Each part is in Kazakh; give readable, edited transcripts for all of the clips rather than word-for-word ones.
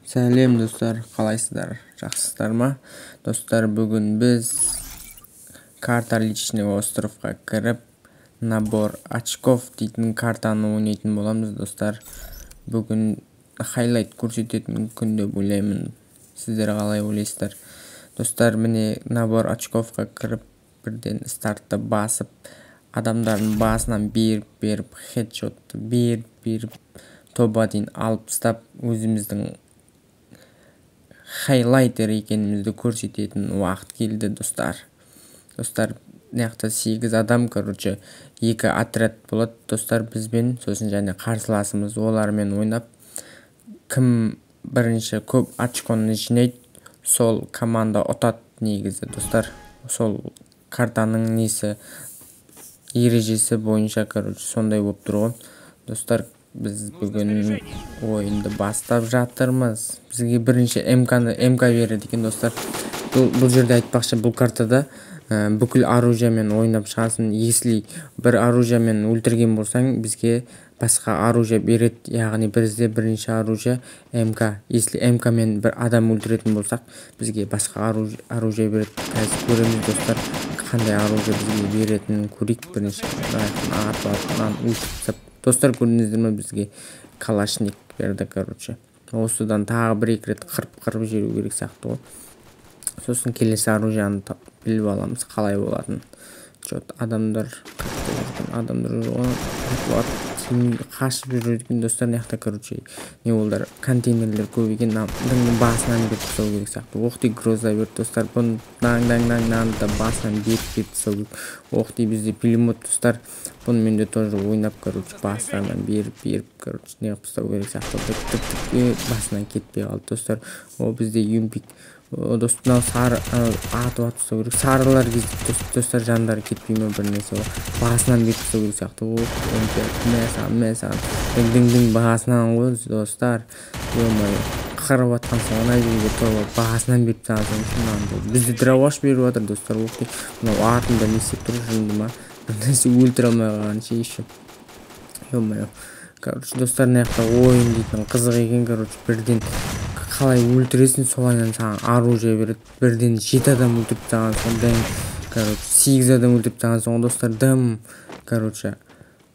Сәлем, достар, қалайсыздар, жақсысыздар ма? Достар, бүгін біз карта «Личный остров» қа кіріп, «Набор очков» дейтін картаны ойнайтын боламыз. Достар, бүгін хайлайт көрсететін күн деп ойлаймын. Сіздер қалай ойлайсыздар, достар? Міне, «Набор очков» қа кіріп, бірден стартты басып, адамдардың басынан беріп беріп, хедшотты беріп беріп, топ 1 алып тастап, өзіміздің хайлайтер екенімізді көрсететін уақыт келді, достар. Достар, мына жақта сегіз адам, короче, екі отряд болады, достар, бізбен, сосын және қарсыласымыз, олармен ойнап, кім бірінші көп очконы жинайды, сол команда ұтады негізі. Достар, сол картаның несі, ережесі бойынша, короче, сондай болып тұр ғой. Достар, біз бүгін ойынды бастап жатырмыз. Бізге бірінші МК-ны, МК береді екен, достар. Бұл жерде, айтпақшы, бұл картада бүкіл оружиямен ойнап шығасың. Если бір оружиямен өлтірген болсаң, бізге басқа оружие береді. Яғни бізде бірінші оружие МК. Если МК мен бір адам өлтіретін болсақ, бізге басқа оружие береді. Қазір көреміз, достар, қандай оружие бізге беретінін көрейік. Бірінші атып, мынаны өлтіріп тастап, достар, көрдіңіздер ме, бізге калашник берді. Короче, осыдан тағы бір екі рет қырып қырып жіберу керек сияқты ғой. Сосын келесі оружияны біліп аламыз қалай болатынын. Че, адамдар, адамдар жоқ, қашып жүр екен, достар. Мына жақта, короче, не олар, контейнерлер көп екен. Мынаның басынан беріп тастау керек сияқты. Ох ты, гроза берді, достар. Бұны даң даң даң мынаны да басынан беріп беріп тастау керек. Ох ты, бізде пулемет, достар. Бұнымен де тоже ойнап, короче, бастарынан беріп беріп, короче, не қылып тастау керек сияқты. Тік тік тік, басынан кетпей қалды, достар. О, бізде юмпик, дос. Мынау сары, атып атып тастау керек. Сарылар кезде, достар, жандары кетпей ма, бір нәрсе ғой, басынан беріп тастау керек сияқты. Ох, мә саған, мә саған, дың дың дың, басынан ғой, достар. Е мое, қырып жатқан соң, ана жерге тұрып басынан беріп тастаған соң, мынаны бізде дробаш беріп жатыр, достар. Ох, мынау артында не істеп тұр, жынды ма, бір нәрсе, өлтіре алмай қалған ше еще. Е мое, короче, достар, мына жақта ойын дейтін қызық екен. Короче, бірден қалай өлтіресің, солайынан саған оружие береді. Бірден жеті адам өлтіріп тастаған соң, дым, короче, сегіз адам өлтіріп тастаған соң, достар, дым, короче,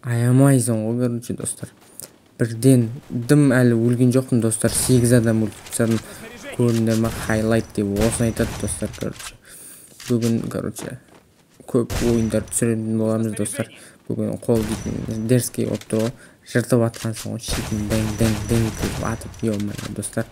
аямайсың ғой. Короче, достар, бірден дым әлі өлген жоқпын, достар, сегіз адам өлтіріп тастадым. Көрдіңдер ма, хайлайт деп осыны айтады, достар. Короче, бүгін, короче, көп ойындар түсіретін боламыз, достар. Бүгін қол дейтін дерзкий болып тұр ғой, жыртып жатқансың ғой шетін, дэң дэң дэң деп атып. Е мое, достар.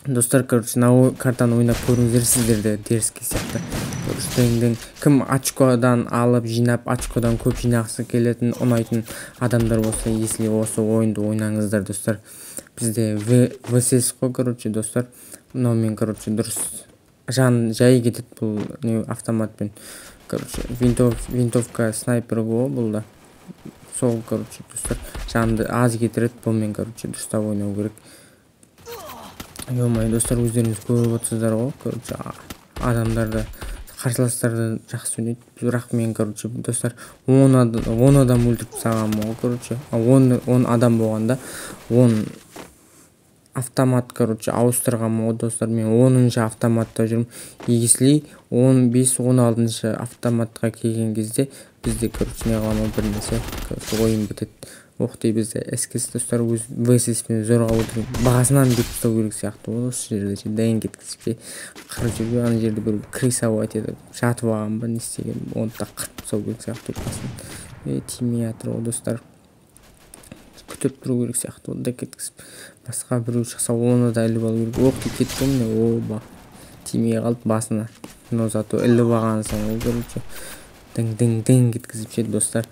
Достар, короче, мынау картаны ойнап көріңіздер сіздер де, дерзкий сияқты. Короче, дэң дэң. Кім очкодан алып жинап, очкодан көп жинағысы келетін, ұнайтын адамдар болса, если осы ойынды ойнаңыздар, достар. Бізде ВСС қой, короче, достар. Мынаумен, короче, дұрыс жан жай кетеді бұл не автоматпен. Короче, винтовка снайпер ғой бұл да сол. Короче, достар, жанды аз кетіреді бұнымен. Короче, дұрыстап ойнау керек. Е мое, достар, өздеріңіз көріп отырсыздар ғой. Короче, адамдар да, қарсыластар да жақсы ойнайды, бірақ мен, короче, достар, 10 адам өлтіріп тастағанмын ғой. Короче, 10 адам болғанда, 10 автомат, короче, ауыстырғанмын ғой, достар. Мен 10-шы автоматта жүрмін. Если 15, 16-шы автоматқа келген кезде бізде, короче, не қыламын, бір нәрсе, короче, ойын бітеді. Ох ты, бізде СКС, достар. Өз ВСС пен зорға өлтірген, басынан беріп тастау керек сияқты ғой осы жерде ше, дән кеткізіп ше, қырып жүрген. Ана жерде бір крысовать етіп жатып алған ба, не істеген, оны да қырып тастау керек сияқты басын. Е, тимей жатыр ғой, достар. Күтіп тұру керек сияқты ғой, дәк еткізіп. Басқа біреу шықса, оны да іліп алу керек. Ох ты, кетті ғой, міне. Оба, тимей қалды басына, но зато іліп алғансың ғой. Короче, дың дың дың еткізіп ше, достар.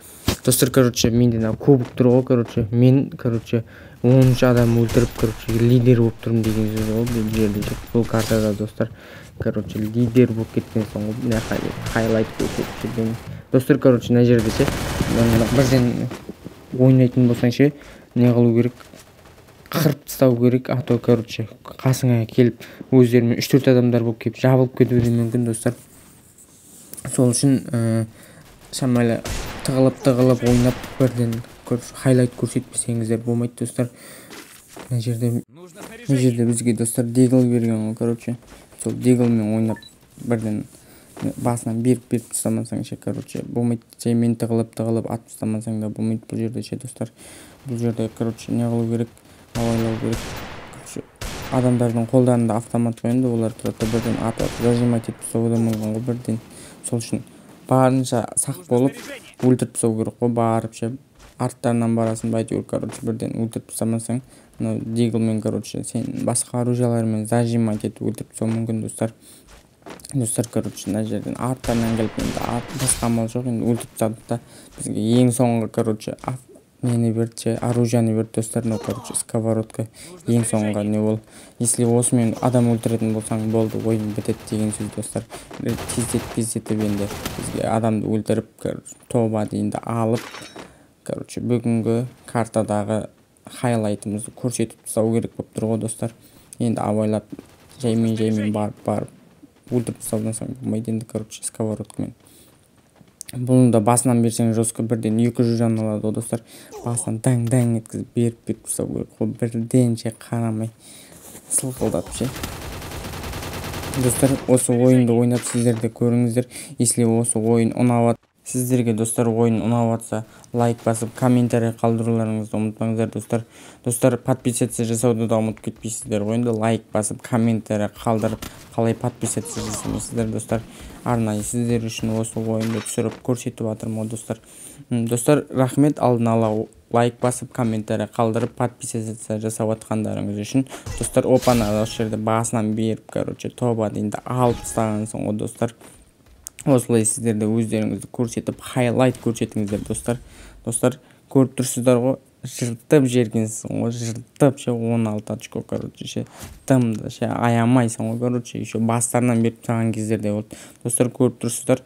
Достар, короче, менде мына кубок тұр ғой. Короче, мен, короче, 13 адам өлтіріп, короче, лидер болып тұрмын деген сөз ғой бұл жерде ше, бұл картада, достар. Короче, лидер болып кеткен соң ғой мына хайлайт көрсетіп жүрген, достар. Короче, мына жерде ше, бірден ойнайтын болсаң ше, не қылу керек? Қырып тастау керек, а то, короче, қасыңа келіп, өздерімен үш төрт адамдар болып келіп, жабылып кетуі де мүмкін, достар. Сол үшін шамалы тығылып тығылып ойнап, бірден хайлайт көрсетпесеңіздер болмайды, достар. Мына жерде бізге, достар, дигл берген ғой, короче. Сол диглмен ойнап, бірден басынан беріп беріп тастамасаң ше, короче, болмайды. Жаймен тығылып тығылып атып тастамасаң да болмайды бұл жерде ше, достар. Бұл жерде, короче, не қылу керек, абайлау керек. Короче, адамдардың қолдарында автомат қой енді, олар тұрады да бірден атып атып зажимать етіп тастауы да мүмкін ғой бірден. Сол үшін барынша сақ болып өлтіріп тастау керек қой барып ше. Арттарынан барасың ба, әйтеуір, короче, бірден өлтіріп тастамасаң, мынау диглмен, короче, сен басқа оружиялармен зажимать етіп өлтіріп тастауы мүмкін, достар. Достар, короче, мына жерден арттарынан келіп, енді басқа амал жоқ, енді өлтіріп тастадық та, бізге ең соңғы, короче, нені берді ше, оружиені берді, достар. Мынау, короче, сковородка, ең соңғы не ол. Если осымен адам өлтіретін болсаң, болды, ойын бітеді деген сөз, достар. Тездетіп тездетіп енді бізге адамды өлтіріп, короче, тоба дейінді алып, короче, бүгінгі картадағы хайлайтымызды көрсетіп тастау керек болып тұр ғой, достар. Енді абайлап, жаймен жаймен барып барып өлтіріп тастамасаң болмайды енді, короче, сковородкамен. Бұны да басынан берсең, жестко бірден 200 жан алады ғой, достар. Басынан даң даң еткізіп беріп беріп тастау керек қой бірден ше, қарамай сылқылдап ше. Достар, осы ойынды ойнап сіздер де көріңіздер. Если осы ойын ұнап сіздерге, достар, ойын ұнап жатса, лайк басып, комментарий қалдыруларыңызды ұмытпаңыздар, достар. Достар, подписаться жасауды да ұмытып кетпейсіздер ғой енді. Лайк басып, комментарий қалдырып, қалай подписаться жасамайсыздар, достар? Арнайы сіздер үшін осы ойынды түсіріп көрсетіп жатырмын ғой, достар. Достар, рахмет алдын ала лайк басып, комментарий қалдырып, подписаться жасап жатқандарыңыз үшін, достар. Опана, осы жерде басынан беріп, короче, тоба дейінді алып тастағансың ғой, достар. Осылай сіздер де өздеріңізді көрсетіп, хайлайт көрсетіңіздер, достар. Достар, көріп тұрсыздар ғой, жыртып жібергенсің ғой, жыртып ше, 16 очко, короче, ше, дымды ше аямайсың ғой, короче, еще бастарынан беріп тастаған кездер де болды, достар, көріп тұрсыздар.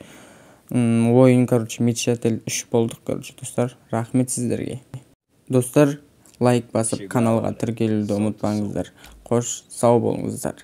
Ойын, короче, мечтатель 3 болдық, короче, достар. Рахмет сіздерге, достар. Лайк басып, каналға тіркелуді ұмытпаңыздар. Қош, сау болыңыздар.